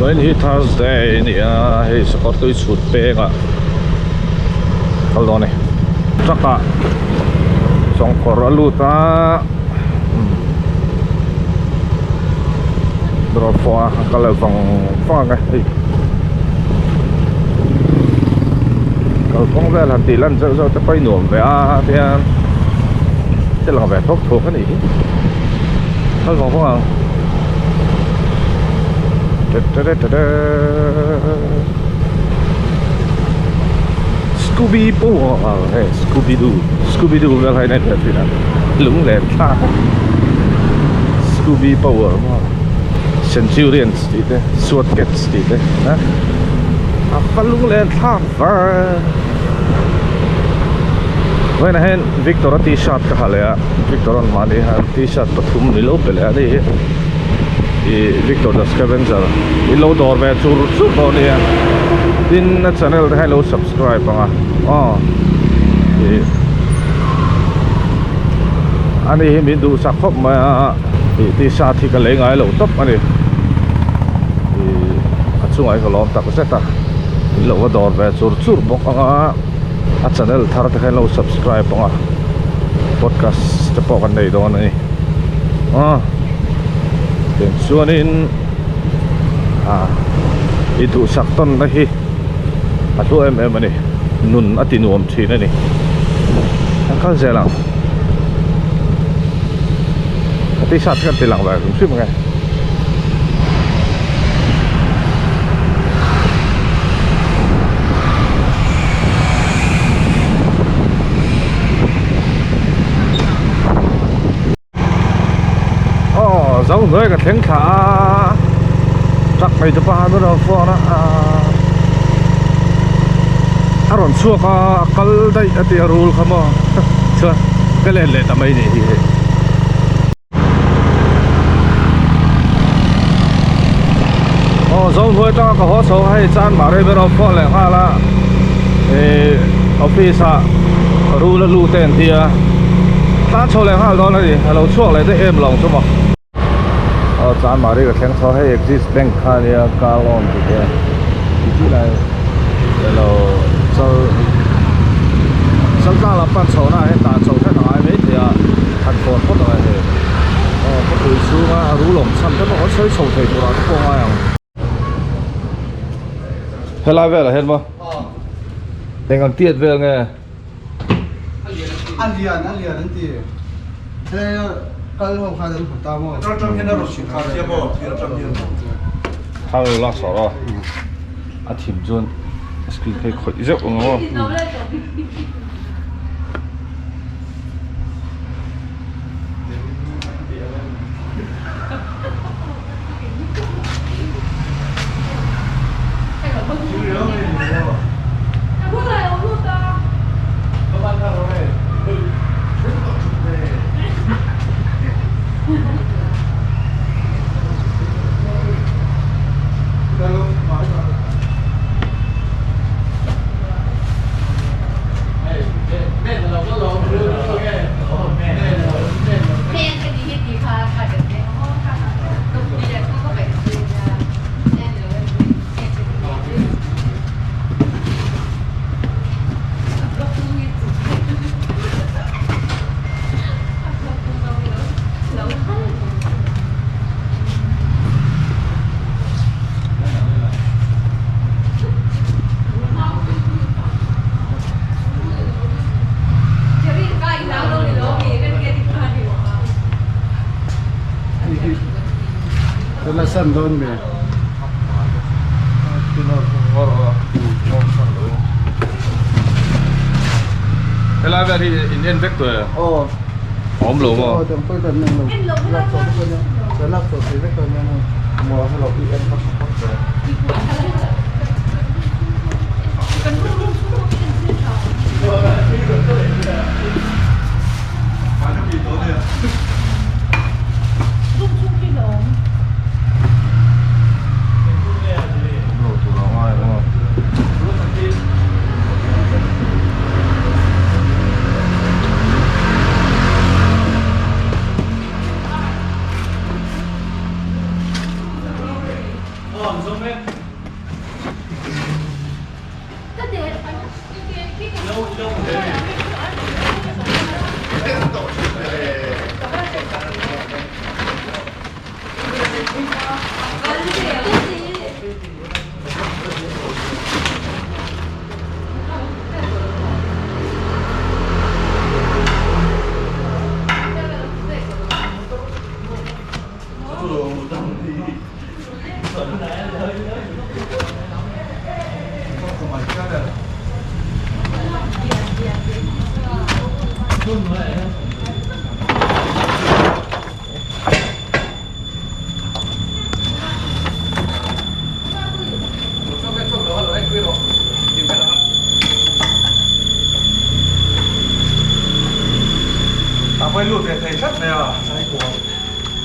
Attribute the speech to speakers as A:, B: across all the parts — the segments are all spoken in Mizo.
A: Vawiin hi Thursday a ni a, hei sakawr tui chhut peng ah kal dawn a ni. Truck ah chawngkawr a lut a, drop fawng a a kal leh vang vang ang e hei. Kalkawng vel han tih lan zeuh zeuh te pawh hi nuam ve a tiang che lang ve thawk thawk a nih hi kal vang vang ang Scooby pawh hei Scooby Doo Scooby Doo vel hai nai ve thin a lunglen thlak Scooby power maw Centurions tih te Swat cats tih te a a va lunglen thlak var vawiinah hian Victor a t-shirt ka ha leh a Victor an mahni hian t-shirt pathum ni lo pe leh a ni hi ih Victor the scavenger in lo dawr ve chur chur tawh a nia tin a channel te kha ilo subscribe ang a aw ih ani hi min duhsak khawp mai a ih t-shirt hi ka lei ngai lo tawp a ni. Ih a chungah hi ka lawm tak zet a in lo va dawr ve chur chur bawk ang a a channel thar te kha in lo subscribe ang a podcast te pawh kan nei dawn a ni aw tiang chuanin ah i duhsak tawn na hi a hlu em em a ni nun a ti nuam thin a ni an kal zel ang ka t-shirt te kan ti lang ve hrim hrim ang e. Aw zo hnuai ka thleng thla a truck mai te pawh a rawn phone a a rawn chhuak a a kal daih a tih a rul kha maw chuan ka let leh ta mai nih hi hei. Aw zo hnuai tanga ka haw chho hei chan mah rei ber a phone leh nghal a ih office ah rul a lut te an ti a tan chho leh nghal dawn a ni a lo chhuak leh daih em lo ang chu maw. Aw chan mah rei ka thleng chho hei axis bank kha a nia car loan tih te tih tih lai elo chal chal tlang lam pan chho na ah hian tan chho hret a ngai maithei a. Khat phawt phawt ang e hei. Aw khawpui chhunga a rul awm chhan te pawh kan sawi chho thei turah te pawh a ngai ang. Helai velah hian maw? Eng ang tiat vel nge?
B: A lian a lian an ti. Helai kal ho khan an hmu ta maw?
C: Atang tang hian a rawn chhuk thla maw? Thir atang hian.
A: Thang lo lak sawh rawh. A thim chuan screen phei khawih zeuh ang aw.
B: La san dawn me.
A: Helai vel hi in en vek tawh e?
B: Aw.
A: Awm lo maw?
B: Aw, tang pawh kan en lo. Lak tawh vek ania. Ka lak tawh thei vek ania.
A: Maw hello i en hmasa phawt teh.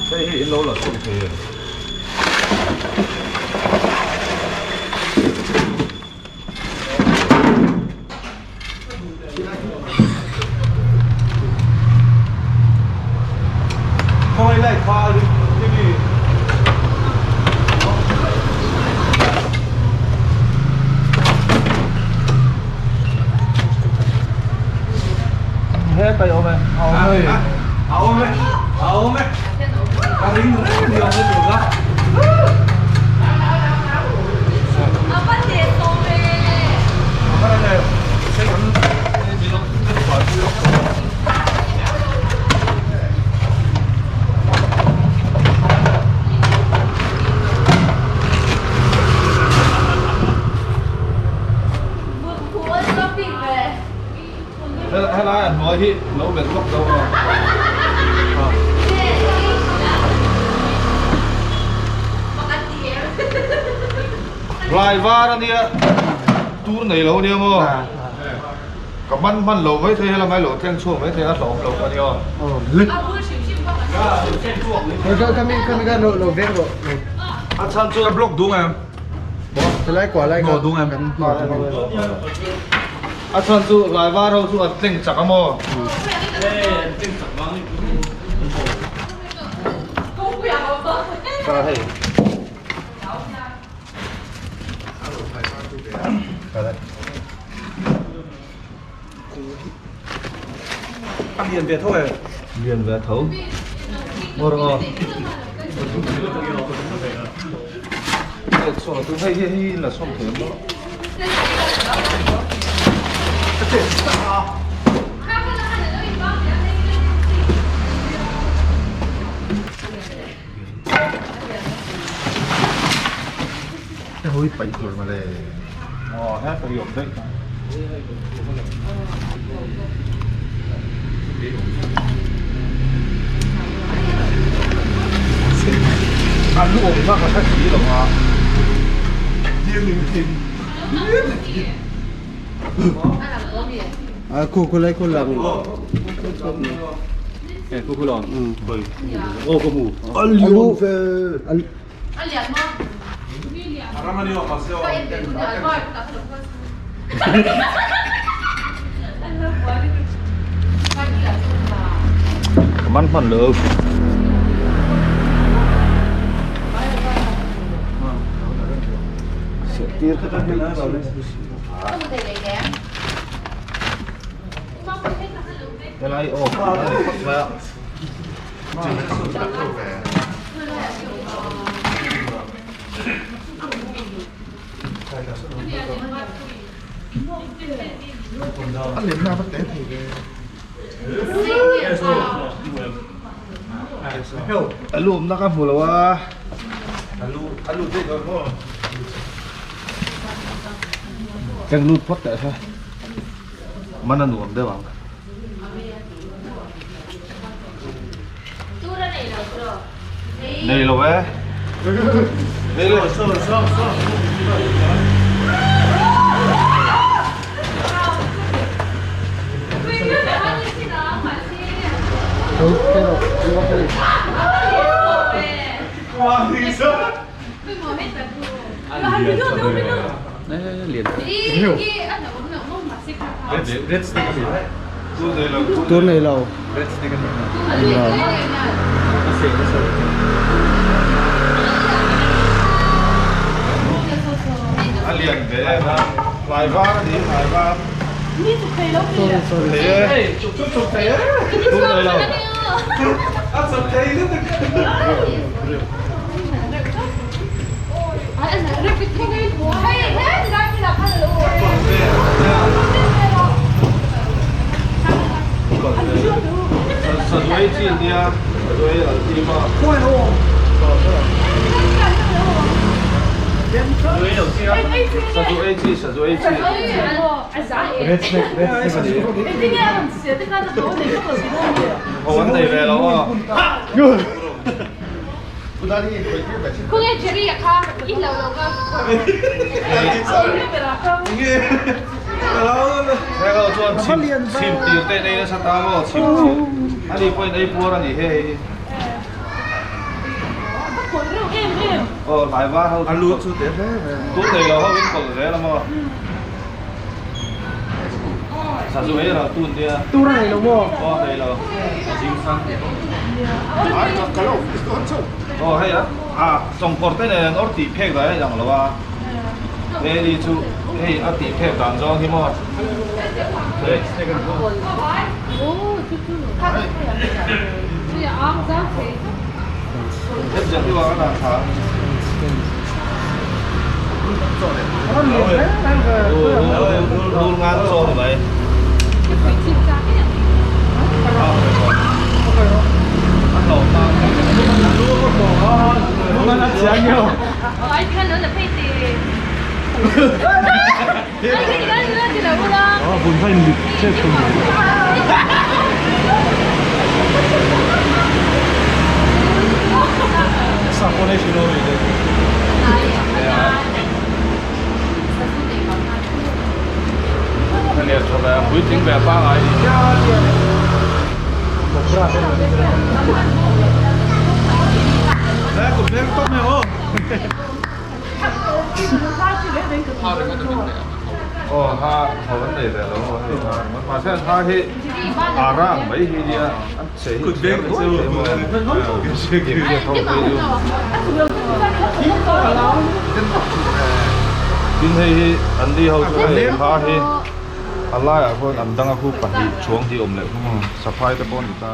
A: Hei hi in lo la chhun thei em? He tai awm e a awm hei
C: a awm e a awm e ka ring reng ni awm e tur ka
A: Helai a hnuai hi lo melh lawk deuh a. Rai var a nia tur nei lo nia maw ka man hman lo mai thei helai lo thleng chhuak mai thei a hlawm lo a nia
C: a chhan chu ka block dung em
A: a chhan chu rai var ho chu an tleng chak a maw hei.
C: A lian ve tho e.
A: Lian ve tho. Ngawr aw. Hei chhuak tu hei hi hei la sawm thei maw. Hei ho hi paih tur mawle. Aw he ka riawm daih ta. A lu awm kha ka hre si lo a.
B: A khu khu lai khu lang.
A: Eh khu khu long. Aw ka hmu.
B: A lian ve.
A: Ka man hman lo. Tir kha ka Helai aw phawt mai a.
B: A lenna va te thei ve.
A: A lu awmna ka hmu lo a. Keng lut phawt teh se. Man a nuam deuh ang. Nei lo e. Nei lo.
B: Tur nei lo.
A: lian ve em a tlai var a ni tlai var thei e
C: Chụp chụp chụp thei e
A: tum nei lo
C: A chụp thei lutuk.
A: Sazu ei chi nia sazu ei ral chi maw sazu ei chi sazu ei chi ho an nei ve lo aw. Heng ho chuan chhim chhim tir te nei nasa ta maw chhim chhim ani pawhin ei puar a ni hei hi aw hlai var ho chu tun nei lo ho in kawlh zel a maw sazu ei ral tun nia
B: Tur a nei lo maw?
A: Aw nei lo aw hei a ah chawngkawr te nen an awr tih phek dan a inang lo a hei chu hei a tih phek dan zawng hi maw hei Rul ngan chaw ni mai. Puitling ve pangai ni. Aw ha ho an nei ve lo maw hei ha ringawt mahse an ha hi a rang mai hi nia an che hi chhiar duai thei maw tin hei hi an ni ho chu hei ha hi a laiah khuan an dang a khu pahnih chhuang hi awm leh thung a saphai te pawh a ni ta.